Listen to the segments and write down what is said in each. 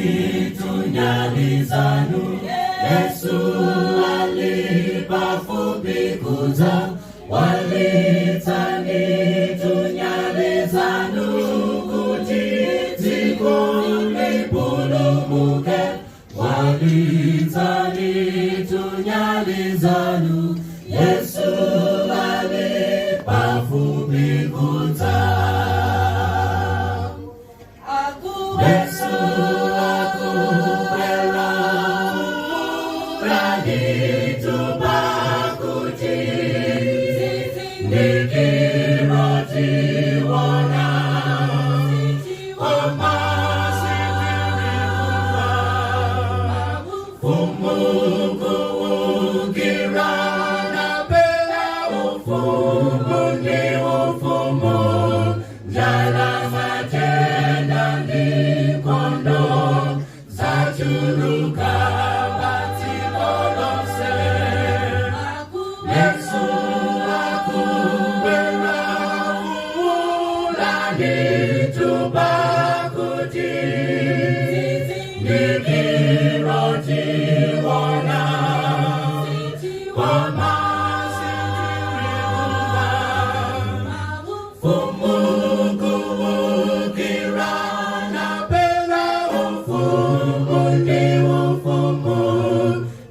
Walizani tunyalizanu, Yesu alipafupi kudza. Walizani tunyalizanu, kuti dziko lipulumuke. Walizani tunyalizanu, Yesu alipafupi kudza. Yesu akubwera, pakuti zizindikiro tiona, koma sitiri kumva. Kuukira napela ufumu ndi ufumu, njala, matenda ndi nkhondo zachuluka padziko lonse. Yesu akubwera, pakuti zizindikiro tiona, koma sitiri kumva. Kuukira napela ufumu ndi ufumu,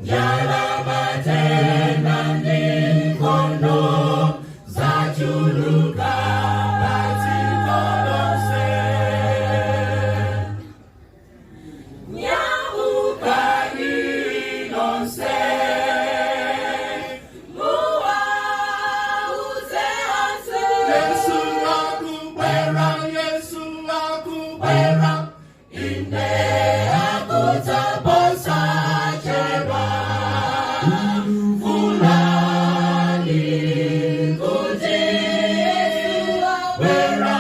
njala, matenda ndi nkhondo zachuluka padziko lonse. Nyamukani nonse, Muwauze onse. Yesu akubwera, Yesu akubwera, inde akudza posachedwa. Fulani kuti bwera.